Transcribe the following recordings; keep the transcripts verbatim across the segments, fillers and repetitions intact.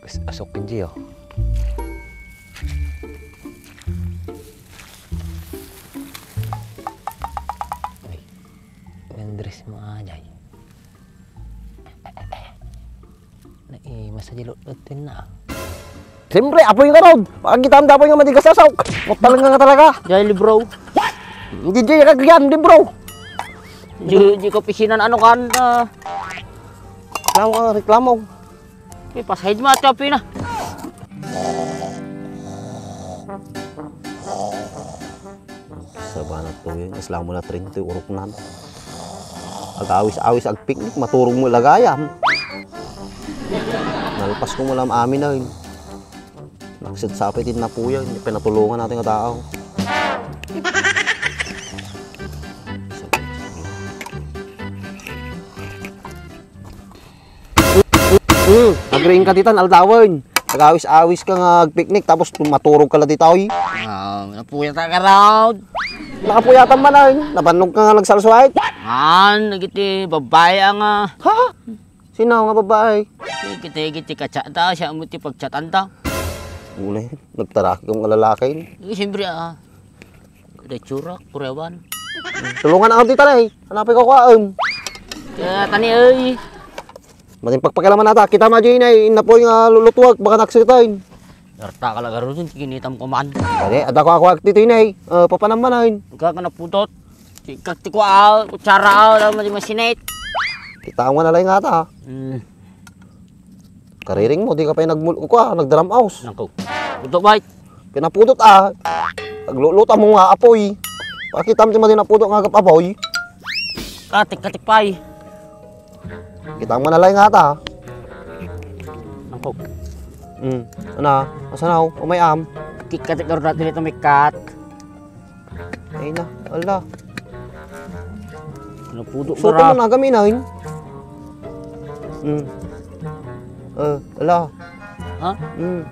As-, asok kendiay, oh. Ay, nandres mo ajay. Naimas a dilot-lot din na. Siyempre, apoy nga raw. Makakita ang dapoy nga matigas asok. Matalang nga talaga. Jay, bro. Hindi, di ka ganyan, di, bro. Di, di ka pisinan, ano kan, ah. Reklamo ka, reklamo. Eh, pasahid mo, ate, apoy na. Sabana to yun, isla mo na trinta, urok na. Agawis-awis, agpiknik, maturog mo lagayam. Nalpas ko mo lang amin na yun. Nagsitsapit din na po yan, pinatulungan natin nga tao. Hmm, agriing ka ditan, aldawen. Nag-awis-awis ka nga agpiknik, tapos maturog ka la ditoy. Ah, napuyat ka raw. Nakapuyatan man ay, nabannog ka nga nagsalsuait. Ah, nagiti babae nga. Ha? Sino nga babae? Kiti, kiti kachat ta, siya mo ti pagchatan ta. Ulay, nagtaraki kang lalaki. Eh, siyempre, ah. Kada itsura, kurewan. Tulungan ako dita, eh. Hanapin ko kuwaem. Kaya tani, ay. Mating pagpakalaman nata. Kita ma, Jay, na, eh, inapoy nga lulutuak, baka naksitain. Darta ka laga ron, kinitam ko man. Kani, ada ko ako agtitoy na, eh. Eh, papanam man, eh. Ika ka napudot. Ika ti kua, kutsara, aw, alam mo, di masinit. Kita mo na lang nga ta. Hmm. Kariring mo, di ka pa'y nagmul-, kua, nagdram-aus. Nako. Puto, bay. Pinapudot, ah. Nagluluto mo nga apoy. Pakita mo ti madi napudot nga agap apoy. Katik, katik, pay. Kita mo na lang nga ta. Nako. Hmm. Ano? Asa na, oh? Umay am. Kik, katik, karurat, dito may kat. Ay na, ala. Napudo Suka mara. Mo na kami na, yun. Hmm. Eh, ala. Ha? Hmm.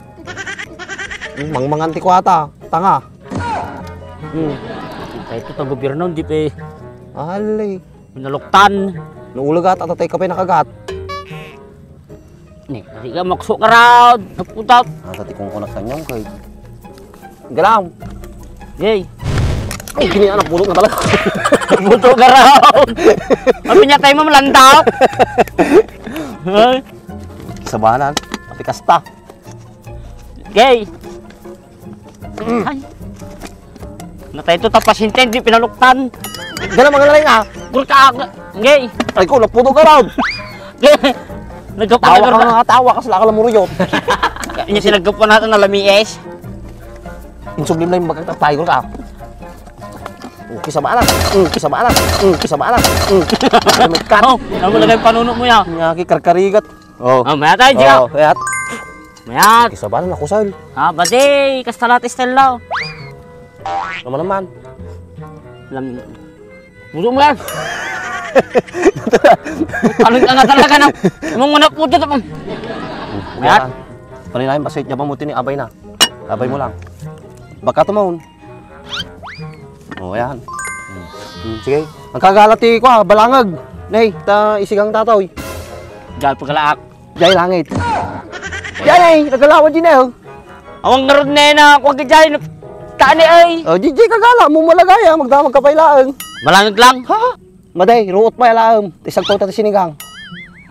Hmm, mangmangan ti kuwata. Tanga. Hmm. Kay ito, ta gobierno, hindi pa eh. Alay. Pinaluktan. Naulagat, at atay ka pa nakagat. Ni, di ka makso ka raw. Naputat. Nasa tikong ko nagtanyong kay. Galang. Yay. Ay, kini anak bulok na talaga. Buto ka raw. Ano niya tayo mamalanda? Ay. Sabanan. Pati kasta. Gay. Ay. Natay ito, ta pasyente, hindi pinaluktan. Gana, mga lalay nga. Gurka, gay. Ay ko, naputo ka raw. Nagkapan Tawa ka na nga, tawa ka, sila ka lamuruyot. Kanya sinagkapan natin na lamiis. Insublim lang yung magkakapay, gurka. Okay sa bala. Okay sa bala. Okay sa bala. Kat. Oh, ano mo lagay panuno mo yan? Nga, kikarkarigat. Oh. Ah, mayat tayo, Jia. Oh, mayat. Mayat. Kisabalan ako, Sal. Ah, badi, kasta lahat, Stella. Naman naman. Lam-, Buto mo yan. Ano ka nga talaga na? Mong una po dito. Mayat. Paninahin, basay niya pa mo tini, abay na. Abay mo lang. Baka tumaon. Oh, ayan. Hmm, sige. Ang kagala ti ko, ah, balangag. Nay, ta isigang tatoy. Diyan pagkalaak. Jay langit. Jay, nagkalawa din eh, oh. Awang ngarud na yun, ah, kuwag ka dyan. Taan eh, ay. Oh, J J, kagala, mumulagaya, magdamag ka pa ilaang. Balangag lang. Ha? Maday, ruot pa ilaang. Isang tawta ti sinigang.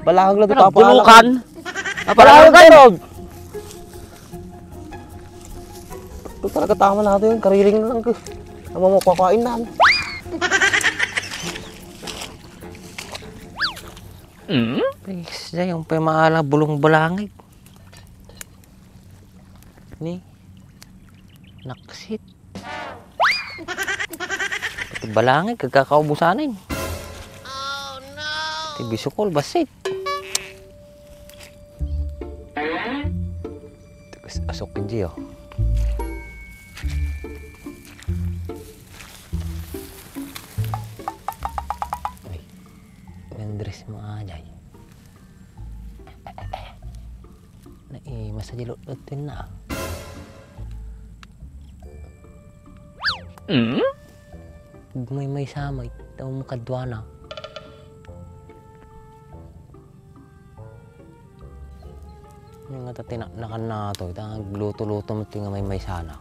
Balangag lang, di Ano, pa bulukan? Balangag, Balangag, Gerald. Ito talaga tama natin yun. Kariring na lang ko. Tama mo, kukuhain na. Mm? Please, dahil yung pa yung maalang bulong balangig. Ni, naksit. Iti balangig, kagkakaubusanin. Ti bisukol, basit. Tigas asok kendiay, oh. Ay, nandres mo ajay. Naimas a dilot-lot din na. Mm? May, may samay, tao mo kadwana. Nga Ta tinaknakan na to, ta luto-luto mo ti nga may maysana.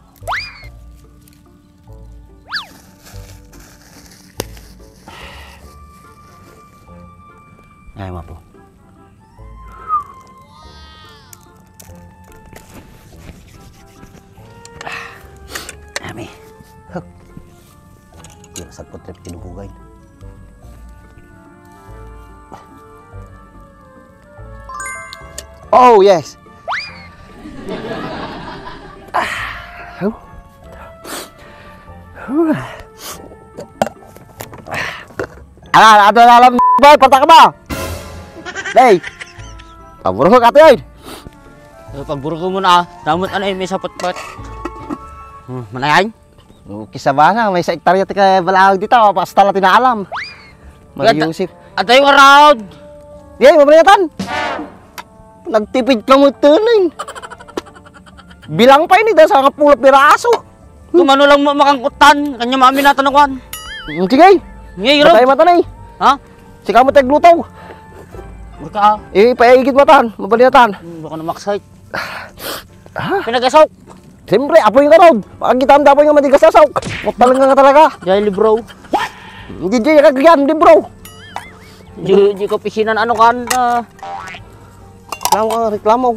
Ay, mapo. Ami. Huk. Di masagpot trip kinubugay. Oh, yes. Ah, huh. Huh. Ala, ala, ala, ala, boy, parta ka ba? Hey. Paburo ka, ate, ay. Eh, paburo ko muna, ah. Damot, ano, eh, may sapot-pot. Hmm, manayan? O, kisabana, may sa hektarya ti kabalaag dita, basta la ti naalam. Mari Yusuf. Atay, around. Yay, mabalatan. Nagtipid ka mo tunin. Bilang pa ini, dahil sa nga pula piraso. Kumano lang mo makangkutan, kanya maaminatan na kuan. Mm, sige. Ngay, Rob. Patay mata na eh. Ha? Sika mo tagluto. Baka, ah. Eh, paigit matan, mabalinatan. Hmm, baka na maksay. Ha? Pinagasok. Siyempre, apoy nga raw. Makakita ang dapoy nga matigas sa sok. Muktalan nga talaga. Jolly, bro. Hindi, di ka ganyan, di, bro. Di, di ko pisinan, ano kan, ah. Reklamo ka, reklamo.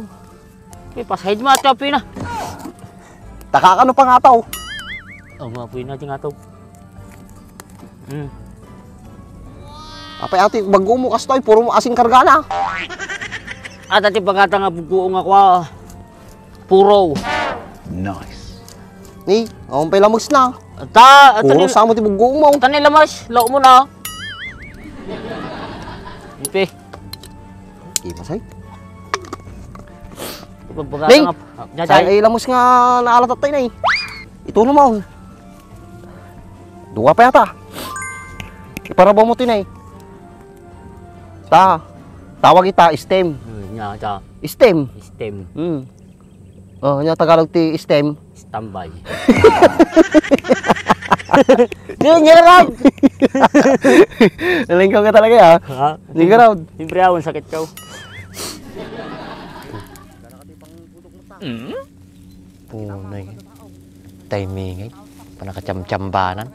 Eh, pasahid mo, ate, apoy na. Taka ka no pangataw. Oh, mga apoy na, di nga to. Hmm. Apay, ate, bago mo kastoy, puro mo asing karga na. At ati pagkata nga bugo nga kwa, puro. Nice. Ni, awan pa'y lamus na. Ata, ata Puro ni, sa mo ti bugo mo. Ata ni lamas, lao mo na. Ipe. Imasay. Pagbaga Ning! nga, ah, Say, jajay. Ay, lamus nga naalatat tayo na eh. Ituno mo. Duwa pa yata. Iparabo mo tinay. Ta, tawag ita, stem. Hmm, nya, ta. Stem. Stem. Hmm. Oh, nya Tagalog ti stem. Standby. Di, nya, Rob. Nalingkaw ka talaga, ah. Ha? Di ka, Rob. Siyempre, awan sakit ka. Mm? Punay. Timing ay. Panakacham-chambanan.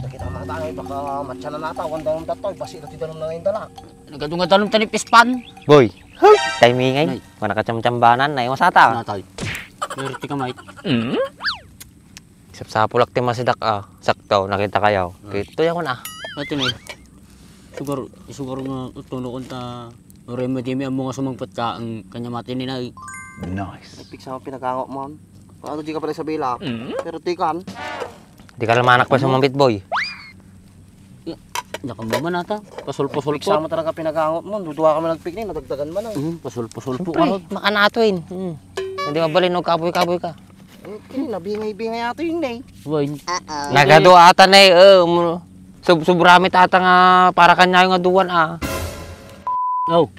Sakit ang mata ay, baka matyanan nata, awan danum datoy, basi dati danum na ngayon dala. Nagadu nga danum tani pispan. Boy, timing ay. Nay. Panakacham-chambanan, nay, masata. Natay. Meron ti kamay. Mm? Sapsapulak ti masidak, ah. Sakto, nakita kayo. Ah. Kito yan ko na. Ito na eh. Sugar, sugar nga tuno kung ta, uray mo di mi amo nga sumangpet ka, ang kanya mati ni na eh. Nice. Ay, piksa mo pinagangot mo. Ano di ka pala sa bila? Mm. Pero tikan. Di ka lamanak pa sa mga bitboy. Ya, diak mo man ata. Pasol-pasol Piksa po. Mo talaga pinagangot mo. Dudua kami nagpiknik, nadagdagan man eh. Mm, pasol-pasol po. Siyempre, ano? Makanato yun. Mm. Hindi mabalin, no, kaboy-kaboy ka. Okay, nabingay-bingay ato yun eh. Wine. Nagadu ata na eh, eh, um, sub-, subramit ata nga para kanya yung aduan ah. Oh.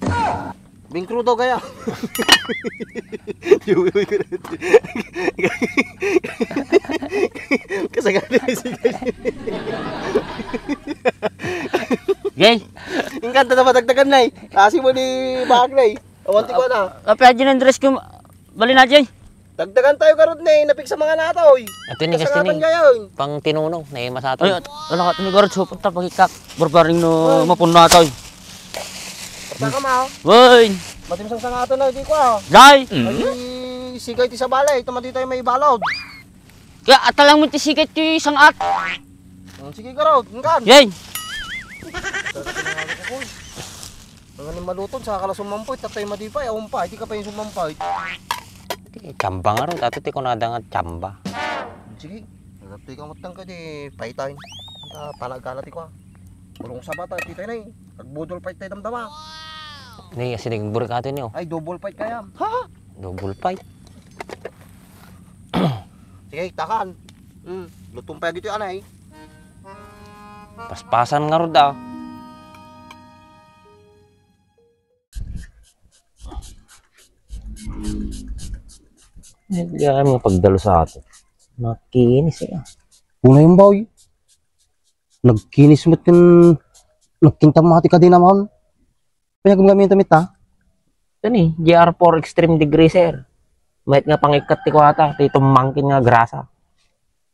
Bingkrudo kaya. Kasagad na si Gay. Ingkanta na madagdagan na eh. Kasi mo ni Bagay. Awan ti ko na. Kape aja na dress ko. Bali na, Jay. Dagdagan tayo garud ni, napigsa mga natoy. Ato ni, Kasarapan Justin, eh. Ngayon. Pang tinunong, na mas ato. Ay, at-, wala ka, tinigarot sa punta, pagkikak. Barbaring no, Ay. Mapuno natoy. Basta ka, ma, oh. Woy! Matimsang sa nga ato na, di ko, ah. Jay! Ay, sigay ti sa balay, ito mati tayo may balod. Kaya atalang mo ti sigay ti sangat. Oh, sige, garod, ngkan. Jay! Ang animal luton, sa kala sumampay, tatay madipay, awan pa, hindi ka pa yung sumampay. Ti, tsamba nga ron, ato ti kunada nga tsamba. Sige, nagatoy ka matang ka, di paytayin. Ah, panagkala ti ko, ah. Bulong sa bata, tita na eh. Nagbudol fight tayo damdama. Ni, asinig burkato niyo. Ay, double fight kaya. Ha? Double fight. Sige, takan. Hmm, lutong pa dito, anay. Paspasan nga ron, ah. Ay, kaya mga pagdalo sa atin. Makinis eh. Una yung boy. Nagkinis met ken nagkintam ti kadena, ma'am. Pinagamgamit ta. Kani, G R four Extreme Degreaser. Mayat nga pangikkat ti kuwata, ti tumangkin nga grasa.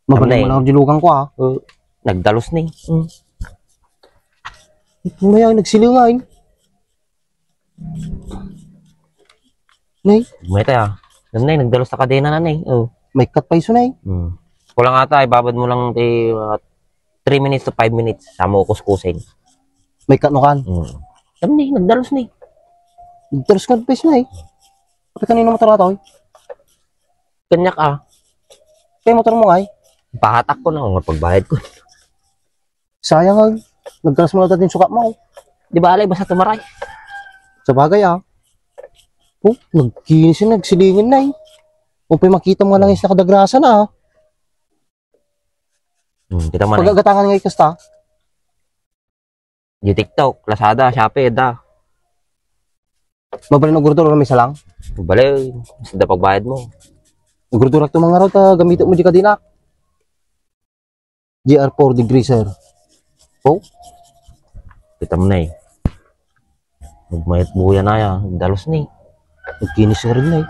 Mabalin Amnay. Mo lang ang dilugan ko, ah. Uh, nagdalus ni. Mm. Mayat nagsilingay. Nay? Mayat, ah. Nay, nagdalus ta kadena na, nay. Oh. May cut pa isu, nay. Hmm. Kulang ata, ibabad mo lang ti, uh, three minutes to five minutes. Sa mo kuskusin. May cut no kan? Hmm. Dam ni, nagdalus ni. Nagdalus ka pa isu, nay. Pati kanino motor ato, eh? Kanyak, ah. Kaya motor mo, ay? Pahatak ko na, kung pagbayad ko. Sayang, ah. Nagkalas mo na din sukat mo. Di ba, alay, basta tumaray. Sa bagay, ah. Oh, nagkinis yun, nagsilingin na, eh. Kung pa'y makita mo nga lang is nakadagrasa na, ah. Hmm, kita mo na, eh. Pagagatangan nga ikas ta. Di TikTok, Lazada, Shopee, da. Mabalin agurdur, may salang? Bale, basta da pagbayad mo. Agurdur ak tumang araw, ta gamitin mo di kadena. G R four Degreaser. Oh? Kita mo na, eh. Nagmayat buya na ya, nagdalus ni. Nagkinis ka rin na, eh.